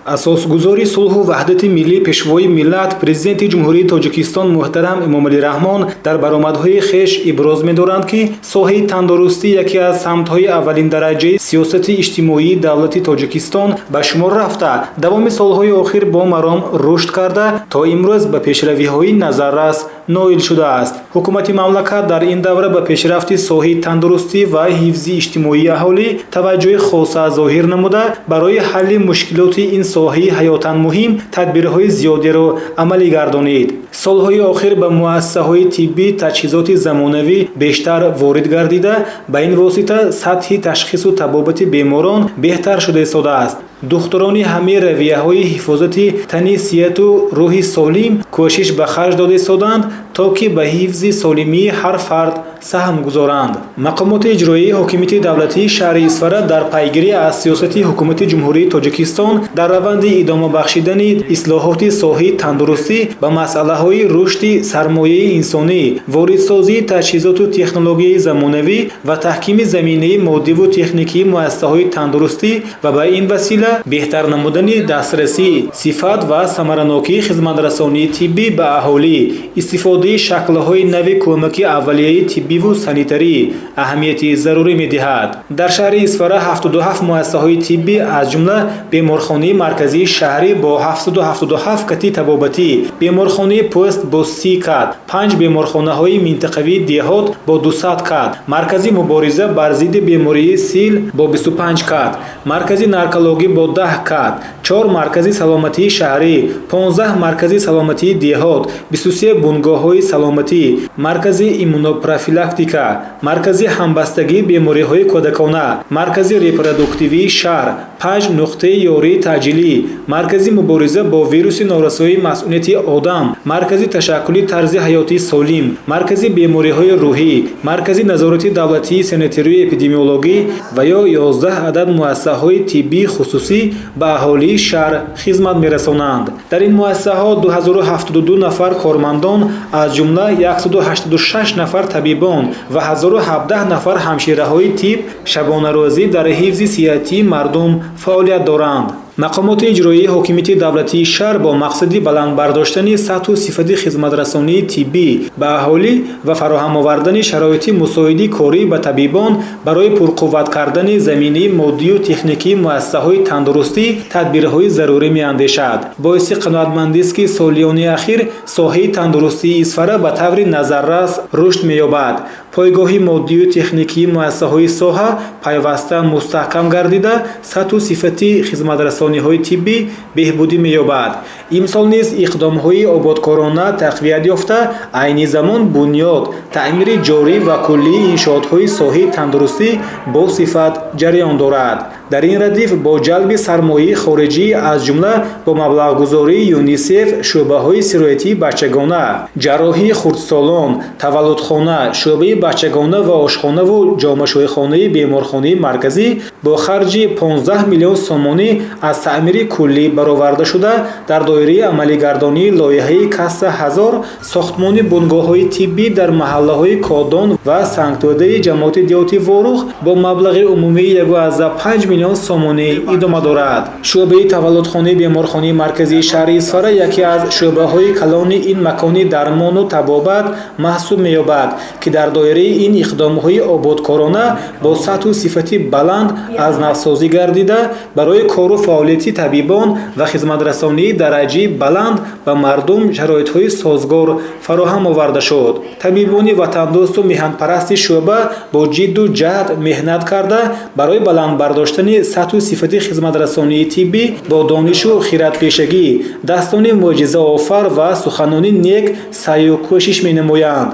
Асосгузори сулҳу ваҳдати миллӣ, Пешвои миллат, Президенти Ҷумҳурии Тоҷикистон муҳтарам Эмомалӣ Раҳмон дар баромадҳои хеш иброз медоранд, ки соҳаи тандурустӣ яке аз самтҳои аввалиндараҷаи сиёсати иҷтимоии давлати Тоҷикистон ба шумор рафта, давоми солҳои охир бо маром рушд карда, то имрӯз ба пешравиҳои назаррас ноил шудааст. Ҳукумати мамлакат дар ин давра ба пешрафти соҳаи тандурустӣ ва ҳифзи иҷтимоии аҳолӣ таваҷҷӯҳи хоса зоҳир намуда, барои ҳалли мушкилоти ин соҳаи ҳаётан муҳим тадбирҳои зиёдеро амалӣ гардонид. Солҳои охир ба муассисаҳои тиббӣ таҷҳизоти замонавӣ бештар ворид гардида, ба ин восита сатҳи ташхису табобати беморон беҳтар шуда истодааст. Духтурони ҳамаи равияҳои ҳифозати тани сиҳату рӯҳи солим кӯшиш ба харҷ дода истодаанд, то ки ба ҳифзи солимии ҳар фард саҳм гузоранд. Мақомоти иҷроияи ҳокимияти давлатии шаҳри Исфара дар пайгирӣ аз сиёсати Ҳукумати Ҷумҳурии Тоҷикистон дар раванди идома бахшидани ислоҳоти соҳаи тандурустӣ ба масъалаҳои рушди сармояи инсонӣ, воридсозии таҷҳизоту технологияи замонавӣ ва таҳкими заминаи моддиву техникии муассисаҳои тандурустӣ ва ба ин васила беҳтар намудани дастрасӣ, сифат ва самаранокии хизматрасонии тиббӣ ба аҳолӣ, истифодаи шаклҳои нави кӯмаки аввалияи тиббиву санитарӣ аҳамияти зарурӣ медиҳад. Дар шаҳри Исфара 77 муассисаҳои тиббӣ, аз ҷумла беморхонаи марказии шаҳрӣ бо 777 кати табобатӣ, беморхонаи пӯст бо 30 кат, панҷ беморхонаҳои минтақавии деҳот бо 200 кат, маркази мубориза бар зидди бемории сил бо 25 кат, маркази наркологӣ бо 10 кат, чор маркази саломатии шаҳрӣ, 15 маркази саломатии деҳот, 23 бунгоҳҳои саломатӣ, маркази иммунопрофилактика, маркази ҳамбастагии бемориҳои кӯдакона, маркази репродуктивии шаҳр, панҷ нуқтаи ёрии таъҷилӣ, маркази мубориза бо вируси норасоии масунияти одам, маркази ташаккули тарзи ҳаёти солим, маркази бемориҳои рӯҳӣ, маркази назорати давлатии санитарию эпидемиологӣ ва ё 11 адад муассисаҳои тиббии хусусӣ ба аҳолии шаҳр хизмат мерасонанд. Дар ин муассисаҳо 2072 нафар кормандон, аз ҷумла 186 нафар табибон ва 1017 нафар ҳамшираҳои тиб, шабонарӯзӣ дар ҳифзи сиҳатии мардум фаъолият доранд. Мақомоти иҷроияи ҳокимияти давлатии шаҳр бо мақсади баланд бардоштани сатҳу сифати хизматрасонии тиббӣ ба аҳолӣ ва фароҳам овардани шароити мусоиди корӣ ба табибон, барои пурқувват кардани заминаи моддию техникии муассисаҳои тандурустӣ тадбирҳои зарурӣ меандешад. Боиси қаноатмандист, ки солиёни ахир соҳаи тандурустии Исфара ба таври назаррас рушд меёбад. Пойгоҳи моддию техникии муассисаҳои соҳа пайваста мустаҳкам гардида, сатҳу сифати хизматрасониҳои тиббӣ беҳбудӣ меёбад. Имсол низ иқдомҳои ободкорона тақвият ёфта, айни замон бунёд, таъмири ҷорӣ ва куллии иншоотҳои соҳаи тандурустӣ бо сифат ҷараён дорад. Дар ин радиф бо ҷалби сармояи хориҷӣ, аз ҷумла бо маблағгузории ЮНИСЕФ, шӯъбаҳои сироятии бачагона, ҷарроҳии хурдсолон, таваллудхона, шӯъбаи бачагона ва ошхонаву ҷомашӯйхонаи беморхонаи марказӣ бо харҷи 15 миллион сомонӣ аз таъмири куллӣ бароварда шуда, дар доираи амалигардонии лоиҳаи Касса ҳазор сохтмони бунгоҳҳои тиббӣ дар маҳаллаҳои Кодон ва Сангтӯдаи ҷамоати деҳоти Ворух бо маблағи умумии 1,5 миллион сомонӣ идома дорад. Шӯъбаи таваллудхонаи беморхонаи марказии шаҳри Исфара яке аз шӯъбаҳои калони ин макони дармону табобат маҳсуб меёбад, ки дар доираи ин иқдомҳои ободкорона бо сатҳу сифати баланд аз навсозӣ гардида, барои кору фаъолияти табибон ва хизматрасонии дараҷаи баланд ба мардум шароитҳои созгор фароҳам оварда шуд. Табибони ватандӯсту меҳанпарасти шӯъба бо ҷидду ҷаҳд меҳнат карда, барои баланд бардоштани сатҳу сифати хизматрасонии тиббӣ бо донишу хиратпешагӣ, дастони мӯъҷизаофар ва суханони нек саъю кӯшиш менамоянд.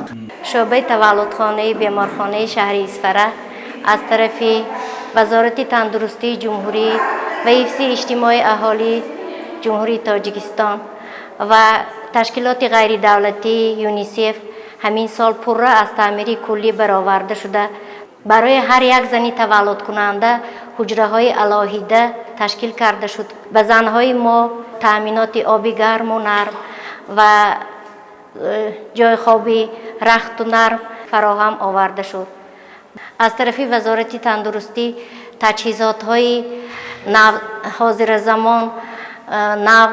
Шӯъбаи таваллудхонаи беморхонаи шаҳри Исфара аз тарафи Вазорати тандурустии ҷумҳурӣ ва ҳифзи иҷтимоии аҳолии Ҷумҳурии Тоҷикистон ва ташкилоти ғайридавлатии ЮНИСЕФ ҳамин сол пурра аз таъмири куллӣ бароварда шуда, барои ҳар як зани таваллудкунанда ҳуҷраҳои алоҳида ташкил карда шуд. Ба занҳои мо таъминоти оби гарму нарм ва ҷойи хоби рахту нарм фароҳам оварда шуд. Аз тарафи Вазорати тандурустӣ таҷҳизотҳои нав, ҳозиразамон. Нав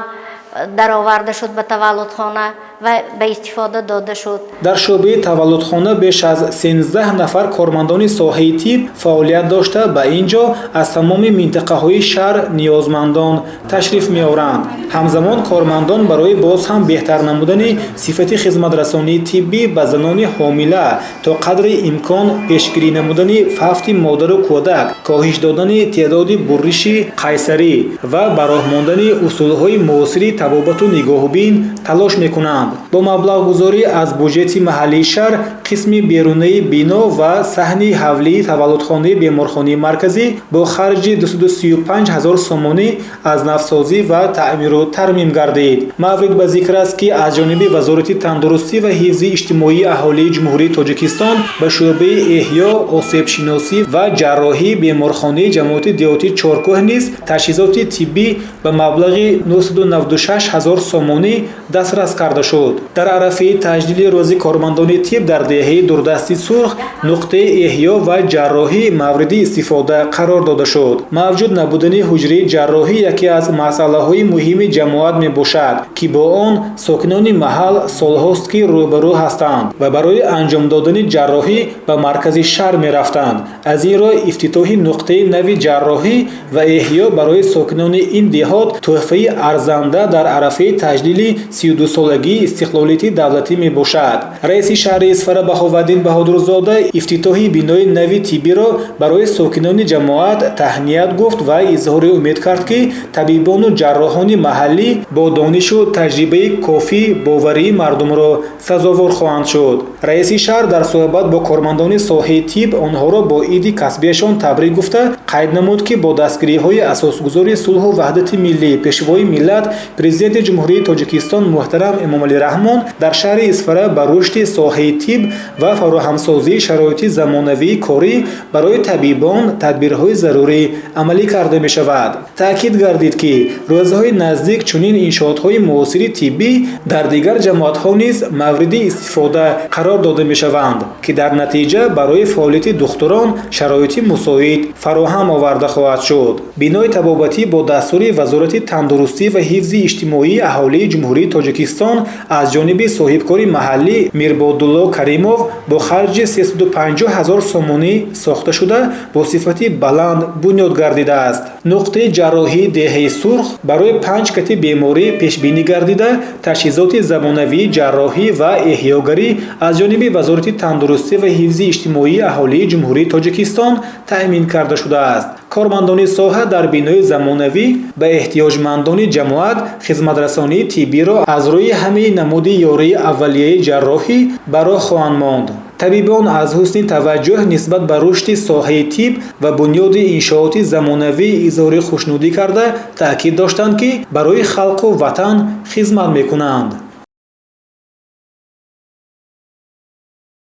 дароварда шуд ба таваллудхона ва ба истифода дода шуд. Дар шӯъбаи таваллудхона беш аз 13 нафар кормандони соҳаи тиб фаъолият дошта, ба ин ҷо аз тамоми минтақаҳои шаҳр ниёзмандон ташриф меоранд. Ҳамзамон кормандон барои боз ҳам беҳтар намудани сифати хизматрасонии тиббӣ ба занони ҳомила, то қадри имкон пешгирӣ намудани фавти модару кӯдак, коҳиш додани теъдоди бурриши қайсарӣ ва ба роҳ мондани усулҳои муосири табобату нигоҳубин талош мекунанд. Бо маблағгузорӣ аз буҷети маҳаллии шаҳр қисми берунаи бино ва саҳни ҳавлии таваллудхонаи беморхонаи марказӣ бо харҷи 235 ҳазор сомонӣ аз навсозӣ ва таъмиру тармим гардид. Маврид ба зикр аст, ки аз ҷониби Вазорати тандурустӣ ва ҳифзи иҷтимоии аҳолии Ҷумҳурии Тоҷикистон ба шӯъбаи эҳё, осебшиносӣ ва ҷарроҳии беморхонаи ҷамоати деҳоти Чоркӯҳ низ таҷҳизоти тиббӣ ба маблағи 996 ҳазор сомонӣ дастрас карда шуд. Дар арафаи таҷлили Рӯзи кормандони тиб дар деҳаи дурдасти Сурх нуқтаи эҳё ва ҷарроҳӣ мавриди истифода қарор дода шуд. Мавҷуд набудани ҳуҷраи ҷарроҳӣ яке аз масъалаҳои муҳими ҷамоат мебошад, ки бо он сокинони маҳал солҳост, ки рӯбарӯ ҳастанд ва барои анҷом додани ҷарроҳӣ ба маркази шаҳр мерафтанд. Аз ин рӯ ифтитоҳи нуқтаи нави ҷарроҳӣ ва эҳё барои сокинони ин деҳот тӯҳфаи арзанда дар арафаи таҷлили 32-солагии истиқлолияти давлатӣ мебошад. Раиси шаҳри Исфара Баҳоваддин Баҳодурзода ифтитоҳи бинои нави тиббиро барои сокинони ҷамоат таҳният гуфт ва изҳори умед кард, ки табибону ҷарроҳони маҳаллӣ бо донишу таҷрибаи кофӣ боварии мардумро сазовор хоҳанд шуд. Раиси шаҳр дар суҳбат бо кормандони соҳаи тиб онҳоро бо иди касбиашон табрик гуфта, қайд намуд, ки бо дастгириҳои Асосгузори сулҳу ваҳдати миллӣ, Пешвои миллат, Президенти Ҷумҳурии Тоҷикистон муҳтарам Эмомалӣ Раҳмон дар шаҳри Исфара ба рушди соҳаи тиб ва фароҳамсозии шароити замонавии корӣ барои табибон тадбирҳои зарурӣ амалӣ карда мешавад. Таъкид гардид, ки рӯзҳои наздик чунин иншоотҳои муосири тиббӣ дар дигар ҷамоатҳо низ мавриди истифода қарор дода мешаванд, ки дар натиҷа барои фаъолияти духтурон шароити мусоид фароҳам оварда хоҳад шуд. Бинои табобатӣ бо дастури Вазорати тандурустӣ ва ҳифзи иҷтимоии аҳолии Ҷумҳурии Тоҷикистон аз ҷониби соҳибкори маҳаллӣ Мирбодулло Каримов бо харҷи 350 ҳазор сомонӣ сохта шуда, бо сифати баланд бунёд гардидааст. Нуқтаи ҷарроҳии деҳаи Сурх барои панҷ кати беморӣ пешбинӣ гардида, таҷҳизоти замонавии ҷарроҳӣ ва эҳёгарӣ аз ҷониби Вазорати тандурустӣ ва ҳифзи иҷтимоии аҳолии Ҷумҳурии Тоҷикистон таъмин карда шудааст. Кормандони соҳа дар бинои замонавӣ ба эҳтиёҷмандони ҷамоат хизматрасонии тиббиро аз рӯи ҳамаи намуди ёрии аввалияи ҷарроҳӣ ба роҳ хоҳанд монд. Табибон аз ҳусни таваҷҷӯҳ нисбат ба рушди соҳаи тиб ва бунёди иншооти замонавӣ изҳори хушнудӣ карда, таъкид доштанд, ки барои халқу ватан хизмат мекунанд.